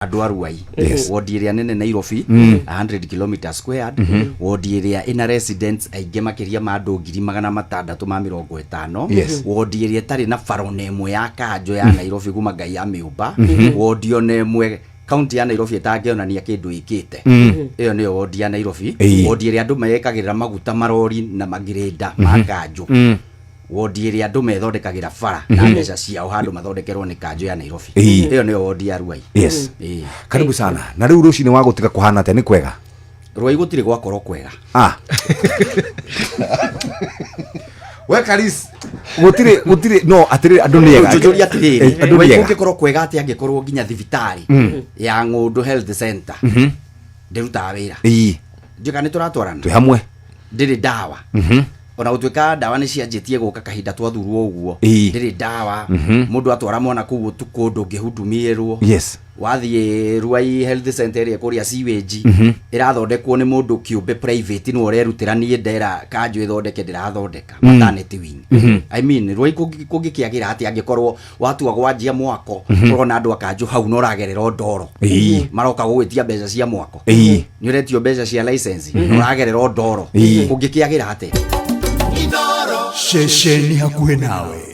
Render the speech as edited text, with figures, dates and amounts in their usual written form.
Andũ a Ruai, wodi ĩrĩa nene Nairobi, 100 km squared, wodi ĩrĩa ĩna residents aingĩ makĩria ma andũ 650,000, wodi ĩrĩa ĩtarĩ na bara ona ĩmwe ya kanjũ ya Nairobi kuma Ngai ya mĩũmba, wodi ona ĩmwe kaunti ya Nairobi ĩtangĩonania kĩndũ ĩkĩte, ĩyo nĩyo wodi ya Nairobi, wodi ĩrĩa andũ mekagĩrĩra maguta marori na magirĩnda ma kanjũ, wodi ĩrĩa andũ methondekagĩra bara na mbeca ciao handũ mathondekerwo nĩ kanjũ ya Nairobi. Ĩyo nĩyo wodi ya Ruai. Karibu sana. Na rĩu rũcinĩ wa gũtiga kũhana atĩa? Nĩ kwega? Ruai gũtirĩ gwakorwo kwega. Ah, we Karis, gũtirĩ gũtirĩ no atĩrĩrĩ, andũ nĩ ega. Njũria atĩrĩrĩ, Andũ nĩ Ruai ega. kũngĩkorwo kwega atĩ angĩkorwo nginya thibitarĩ ya Ng'ũndũ Health Center ndĩrutaga wĩra? Njũka nĩ tũratwarana. Twĩ hamwe. Ndĩrĩ ndawa, ona gũtuĩka ndawa nĩ cianjĩtie gũka kahinda twathurwo ũguo. Ndĩrĩ ndawa. Mũndũ atwara mwana kũu ũtukũ ndũngĩhudumĩrwo. Wathiĩ Ruai Health Center ĩrĩa kũrĩa sewage ĩrathondekwo nĩ mũndũ kĩũmbe private, nĩwe ũrerutĩra. Niĩ ndera kanjũ ĩthondeke, ndĩrathondeka maternity wing. I mean, Ruai kũngĩkĩagĩra atĩ angĩkorwo watua gwanjia mwako ũrona andũ a kanjũ hau na ũragerera ndoro maroka gũgwĩtia mbeca cia mwako, nĩ ũretio mbeca cia license na ũragerera ndoro, kũngĩkĩagĩra atĩa? Ceceni hakuhĩ nawe.